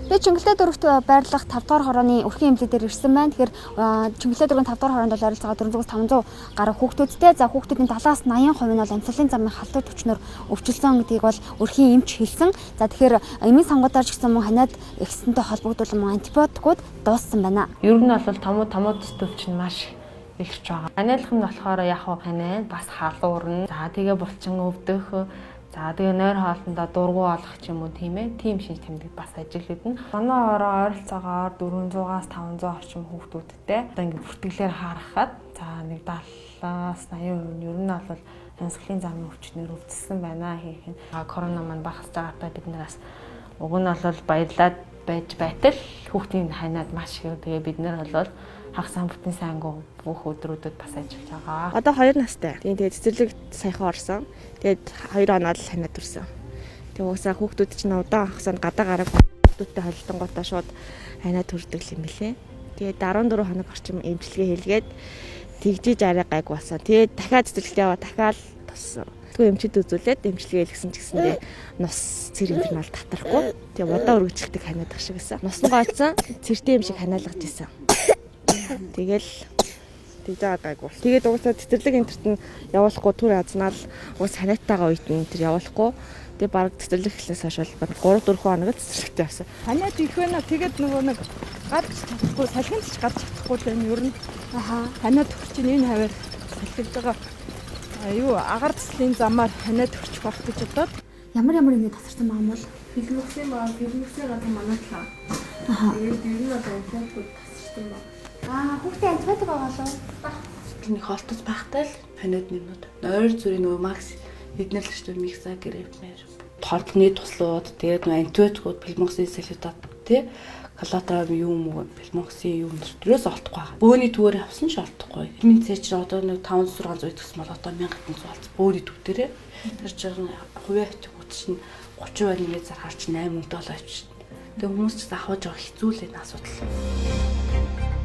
Би Чингэлтэй дүүрэгт байрлах 5 дугаар хорооны өрхийн эмнэлэг дээр ирсэн байна. Тэгэхээр Чингэлтэй дүүргийн 5 дугаар хороонд бол ойролцоогоор 400-500 гаруй хүүхдүүдтэй. За, хүүхдүүдийн 70-аас 80% нь бол амьсгалын замын халдвар төвчнөр өвчлөсөн гэдгийг бол өрхийн эмч хэлсэн. За, тэгэхээр эмийн сангуудаар ч гэсэн мөн ханиад ихсэнтэй холбогдуулан мөн антибиотикууд дууссан байна. Ер нь бол томуу томуу төс чинь маш илэрч байгаа. Ханиалах нь болохоор яг ханаа бас халуурна. За, тэгээ булчин өвдөх. За, тэгээ нойр хоолндоо дургу олох ч юм уу, тийм ээ. Тийм шинж тэмдэг бас ажиглагдана. Манай ороо ойролцоогоор 400-аас 500 орчим хүүхдүүдтэй. Одоо ингэ бүртгэлээр харахад, за, нэг 70-аас 80% нь ер нь бол амьсгалын замын өвчнөр өвдсөн байна хийх нь. Корона маань багасж байгаатай бид нараас уг нь бол баярлаад байж байтал хүүхдийн ханиад маш их. Тэгээ бид нар бол хагас сайн бүтэн сайнгүй бүх өдрүүдэд бас ажиллаж байгаа. Одоо 2 настай. Тийм, тэгээд цэцэрлэг саяхан орсон. Тэгээд 2 оноод л ханиад төрсөн. Тэгээд угаасаа хүүхдүүд чинь удаан хугацаанд гадаа гараг хүүхдүүдтэй холилдонгуудаа шууд ханиад төрдөг юм билээ. Тэгээд 14 хоног орчим эмчилгээ хийлгээд тэгжиж арай гайг болсон. Тэгээд дахиад цэцэрлэгт яваа, дахиад туссан. Тэгээ эмчид үзүүлээд эмчилгээ хийлгэсэн ч гэсэндээ нус цэр энэ төр татрахгүй. Тэгээ удаа үргэлжлэдэг ханиадах шиг байсан. Нус нь гоцсон, цэртэй юм шиг ханиалгаж исэн. Тэгэл тэгж байгаа гайгүй. Тэгээд угаасаа цэцэрлэг энтерт нь явуулахгүй, түр азнаал уус ханиатайгаа үед нь тэр явуулахгүй. Тэгээ баг цэцэрлэг эхлээс хойш бол баг 3 4 хоног л цэцэрлэгтэй явсан. Ханиад их байна. Тэгээд нөгөө нэг гарч чадахгүй, салхинд ч гарч чадахгүй л байна ер нь. Ханиад төрчин энэ хаваар салхилж байгаа. Юу агаар цэцлийн замаар ханиад төрчих байх гэж бодоод. Ямар ямар юм тасарсан байгаа юм бол? Бэлмөксийн баа, бэлмөксийн газар манай талаа. Тэгээд ер нь бол антибиотикууд тасарсан ба. Аа, хүүхдээ антибиотик байгаа болов? Нэг холтос байхтай л ханиад нэмнүүд. Нойр зүрийн нөгөө макс эднэр л шүү дээ, микса грэпнэр. Тордны туслууд, тэгээд нөгөө антибиотикууд, пелмоксин салютат тий калатра юм уу, пелмоксин юм төрөөс олдохгүй байгаа. Бөөний түгээр авсан ч олдохгүй. Витамин С чинь одоо нэг 500 600 гэсэн бол одоо 1100 болсон. Бөөний төв дээрээ. Тэр чинь хувийн аптекууд чинь 30% нэмээд зархаар чинь 8 доллар авчихна. Тэгээ хүмүүс ч авах жоо хэцүү л энэ асуудал.